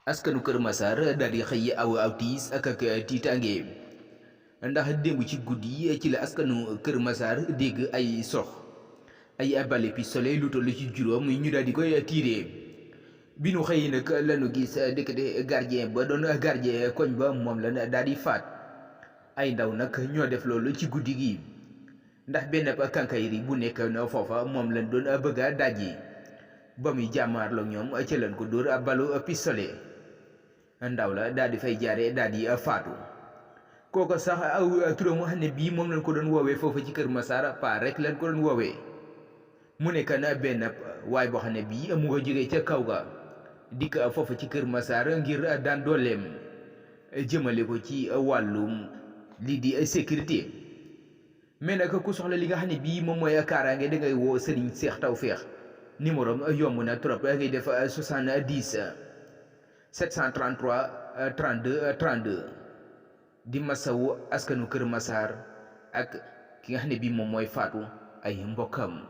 askanu Kër Massar daal di xëy aw tiis ak tiitaange ndax démb ci guddi ci la askanu Kër Massar dégg ay sox ay bale pistolet lu toll ci juróom ñu daal di koy tiiree bi nu xëy nag lañu gis ndekete gardien ba doon gardien koñ ba moom la daal di faat ay ndaw nag ñoo def loolu ci guddi gi ndax benn kankayri bu nekk na foofa moom lañ doon bëgg a dajji ba muy jàmmaarloo ñoom ca lañ ko dóor balu pistolet ndaw la daal di fay jaare daal di faatu kooko sax aw turam wax ne bii moom lañ ko doon woowee foofu ci Kër Massar pa rek lañ ko doon woowee mu nekk na benn waay boo xam ne bii mu nga jógee ca kaw ga dikk foofu ci Kër Massar ngir daan dooleem jëmale ko ci wàllum lii di sécurité mais nag ku soxla li nga xam ne bii moom mooy kaaraange da ngay woo Serigne Cheikh Tawfekh numéro yomb na trop ngay def 70 733 32 32 di masawu askanu Kër Massar ak ki nga xam ne bii moom mooy faatu ay mbokkam